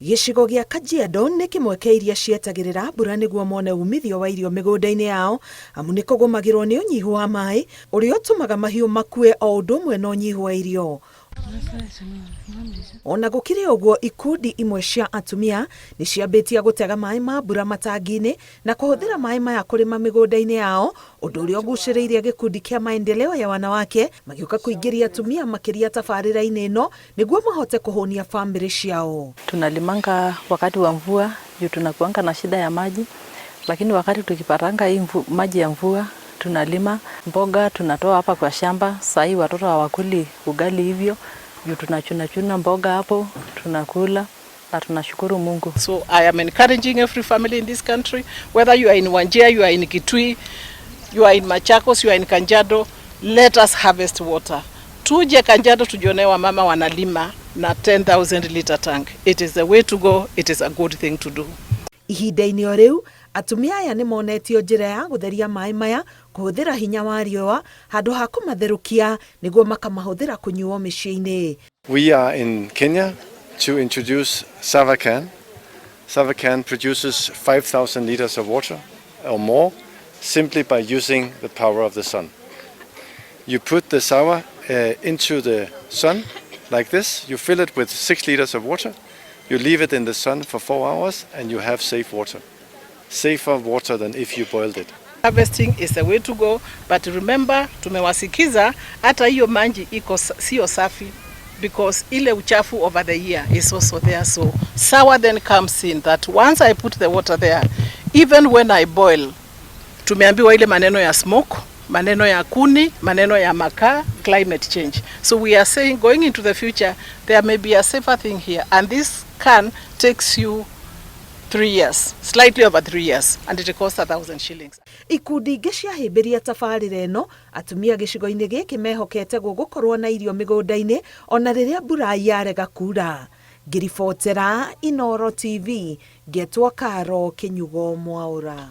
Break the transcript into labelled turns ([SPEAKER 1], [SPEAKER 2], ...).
[SPEAKER 1] Gĩcigo gĩa Kajiado nĩ kĩmwe kĩa iria cietagĩrĩra mbura nĩguo mone umithio wa irio mĩgũnda-inĩ yao, amu nĩ kũgũmagĩrwo nĩ ũnyihu wa maĩ ũrĩa ũtũmaga mahiũ makue o ũndũ ũmwe na ũnyihu wa irio. Ona gũkĩrĩ ũguo, ikundi imwe cia atumia nĩ ciambĩtie gũtega maĩ ma mbura matangi-inĩ na kũhũthĩra maĩ maya kũrĩma mĩgũnda-inĩ yao, ũndũ ũrĩa ũgucĩrĩirie gĩkundi kĩa Maendeleo ya Wanawake magĩũka kũingĩria atumia makĩria tabarĩra-inĩ ĩno nĩguo mahote kũhũnia bamĩrĩ ciao.
[SPEAKER 2] Tunalimanga wakati wa mvua juu tunakuanga na shida ya maji, lakini wakati tukipatanga hii maji ya mvua, tunalima mboga, tunatoa hapa kwa shamba. Sahii watoto hawakuli ugali hivyo juu tunachuna chuna mboga hapo, tunakula na tunashukuru Mungu.
[SPEAKER 3] So I am encouraging every family in this country, whether you are in Wajir, you are in Kitui, you are in Machakos, you are in Kajiado, let us harvest water. Tuje Kajiado tujionee wamama wanalima na 10,000 liter tank. It is the way to go. It is a good thing to do.
[SPEAKER 1] Ihinda-inĩ o rĩu, atumia aya nĩ monetio njĩra ya gũtheria maĩ maya kũhũthĩra hinya wa riũa handũ ha kũmatherũkia nĩguo makamahũthĩra kũnyuo mĩciĩ-inĩ.
[SPEAKER 4] We are in Kenya to introduce Savacan. Savacan produces 5,000 liters of water or more simply by using the power of the sun. You put the Sava into the sun like this. You fill it with 6 liters of water. You leave it in the sun for 4 hours and you have safe water. Safer water than if you boiled it.
[SPEAKER 3] Harvesting is the way to go, but remember, tumewasikiza, hata hiyo maji iko sio safi because ile uchafu over the year is also there. So Sawa then comes in that once I put the water there, even when I boil, tumeambiwa ile maneno ya smoke, maneno ya kuni, maneno ya makaa, climate change. So we are saying, going into the future, there may be a safer thing here, and this can takes you 3 years, slightly over 3 years, and it costs 1,000 shillings.
[SPEAKER 1] Ikundi ingĩ ciahĩmbĩria tabarĩra ĩno, atumia gĩcigo-inĩ gĩkĩ mehokete gũgũkorwo na irio mĩgũnda-inĩ ona rĩrĩa mbura yarega kura. Ngĩribotera Inooro TV, ngetwo Karo Kĩnyugo Mwaũra.